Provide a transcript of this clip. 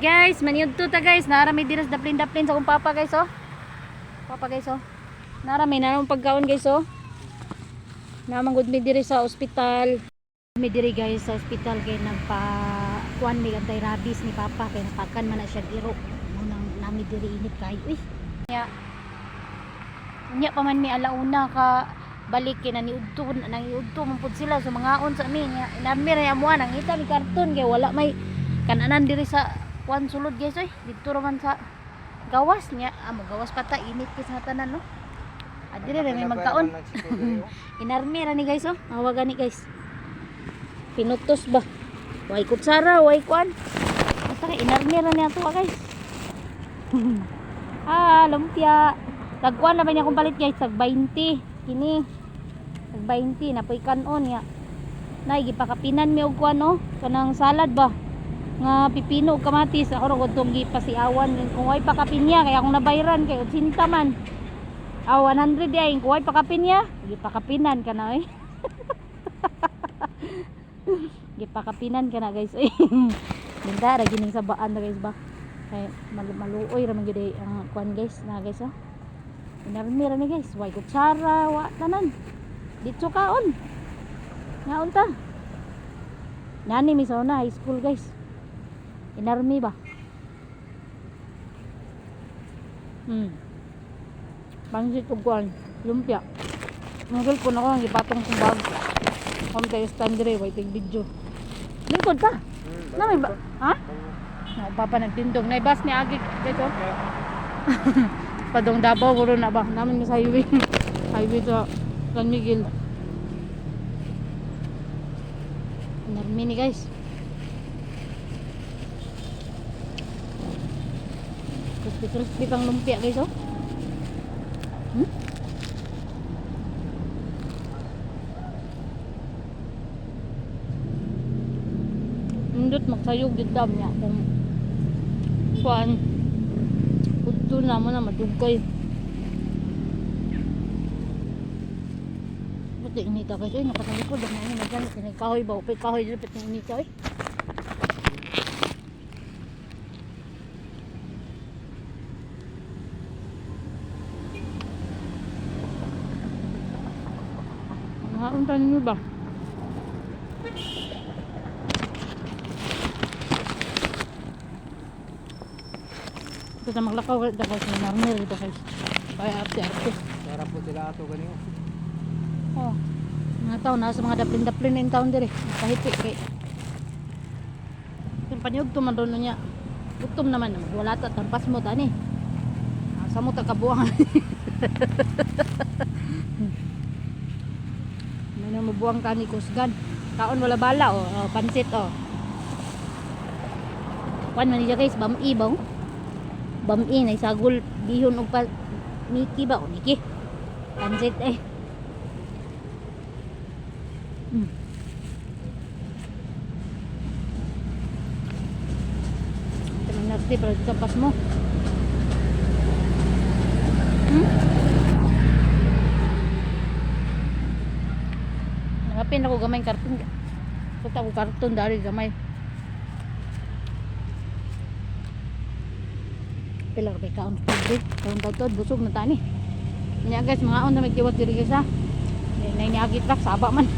Guys, maniudto ta, guys. Naa ra mi diri sa daplin-daplin sa akong papa, guys, oh. Papa, guys, oh. Naa ra mi na pagkaon, guys, oh. Naa man gud mi diri sa ospital. Mi diri, guys, sa ospital kay nagpa kuan mi anti-rabies ni papa kay napakan man na siya iro. Mao nang naa mi diri, init kayo uy. Nya. Unya pa man mi alauna ka balik kay naniudto nang iudto man pud sila, so mangaon sa mi nya inarmi ra amuan, nangita mi karton kay wala may kananan diri sa kuan sulod, guys, oy. Didto ra man sa gawas niya amo, gawas pa ta, init kay sa tanan, no. Ah, diri ra may magkaon. Inarmi ra ni, guys, oh. Awa gani, guys. Pinutos ba? Way kutsara, way kuan. Basta kay inarmi ra niya to, ah, guys. Ah, lumpia. Tagkuan na ba niya akong palit, guys? Tag 20. Kini. Tag 20 napoy kanon niya. Nay gipakapinan mi og kuan, oh. Kanang salad ba? Nga pipino ug kamatis ako ra gud tong gipasiawan kung way pakapin niya kay akong nabayran kay 80 man. Ah, 100 di ay kung way pakapin niya, gipakapinan ka na oy. Gipakapinan ka na, guys. Oy. Linda ra gining sabaan na, guys, ba. Kay maluoy ra man gyud ay ang kuan, guys, na, guys, oh. Inarmi ra ni, guys, way kutsara, wa tanan. Dito kaon. Ngaon ta. Nani mi sa una high school, guys. Inarmi ba? Pansit ug kuan, lumpia. Ang cellphone ako ang gipatong kong bag. Kung tayo stand dire, way tig video. Lingkod ka. Na may ba? Ha? No, papa nagtindog. Nay bus ni agi, guys, oh. Padong Davao guro na ba? Namin mi sa highway. Highway sa San Miguel. Inarmi ni, guys. Crispy crispy pang lumpia, guys, oh. Indot magsayog gid dam niya kung kuan udto na mo na madugay. Buti inita, guys. Ay, nakatalikod ang mga nagan. Kinay kahoy ba? Upay kahoy dito. Pati inita ay. Mga unta ninyo ba? Ito sa maglakaw dito, guys. May marmer dito, guys. Ay, arte arte. Sarap po sila ato ganyo. Oh. Mga tao nasa mga daplin-daplin na yung taon dire. Kahipi kay. Yung panyug man ron niya. Gutom naman, wala ta tampas mo tani. Asa mo ta kabuang. May na mabuang tani kusgan. Kaon wala bala, oh, oh pansit, oh. Kuan man niya, guys, bami ba? Oh? Bami na sagol bihon og pa Miki ba o Miki? Pansit eh. Tamang narte pero dito pas mo. Nangapin ako gamay karton. Punta ko karton dari gamay. Pila ka kaon tubig. Kaon tawtod busog na tani. Nya, guys, mga on na magtiwat diri, guys, ha. Nay niagi truck saba man.